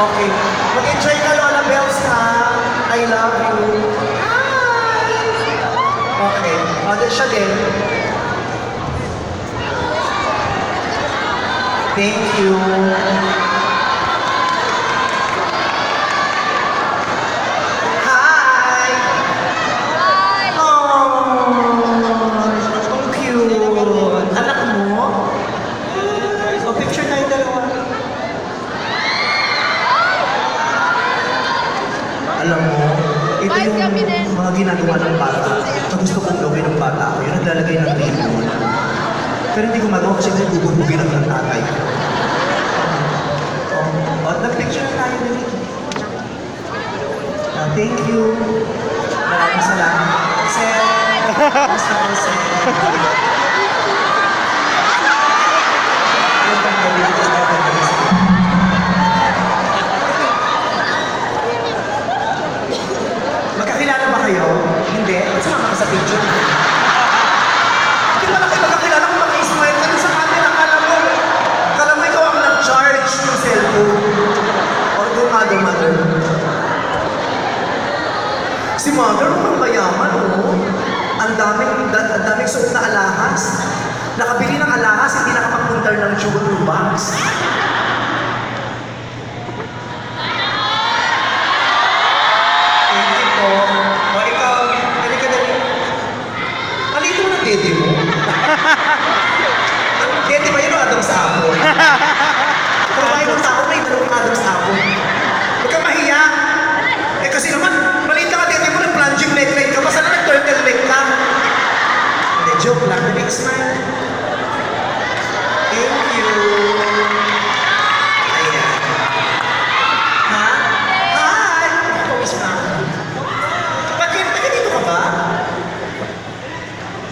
Okay. Mag-enjoy ka, Lola Bells, ha? I love you. Hi! Okay. O, di siya din. Thank you. Hi! Oh, ang cute. Anak mo? O, picture na yung dalawa. Alam mo, ito Vice yung kami din. mga ginagawa ng bata. Na gusto kong gawin ng bata ko, yung naglalagay ng ribbon. Pero hindi ko magawa kasi bubugbugin ako ng tatay ko. Oh, oh, nag-picture na tayo dali. Ah, thank you. Maraming salamat. Sir, basta po, sir. Magandang gabi, magandang gabi sa inyo. Magkakilala ba kayo? Hindi. Ba't sumama ka sa picture? Hindi pala kayo magkakilala kung maki-smile ka dun sa camera. Akala mo ikaw ang nag-charge ng cellphone. Or go mother, mother. Si mother, mukhang mayaman, oh. Ang daming suot na alahas. Nakabili ng alahas, hindi nakapagpuntar ng jewelry box. Thank you po. O ikaw, halika dali. Alito mo ng dede mo. Ang dede ba yun o Adam's apple? Kung bahay ng tao, may dalawang Adam's apple. Huwag kang mahiya. Eh kasi naman, maliit lang ang dede mo, nag-plunging neckline ka pa. Sana nag-turtleneck ka. Hindi, joke lang. Big smile. Thank you. Ayan. Ha? Hi! Pawis na ako. Bakit? Taga dito ka ba?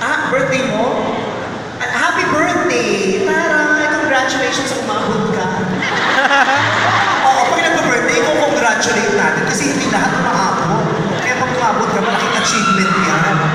Ah, birthday mo? Ah, happy birthday! Taray! Congratulations, umabot ka. Oo, pag nagpa-birthday, kung congratulate natin kasi hindi lahat umaabot. Kaya pag umabot ka, malaking achievement yan.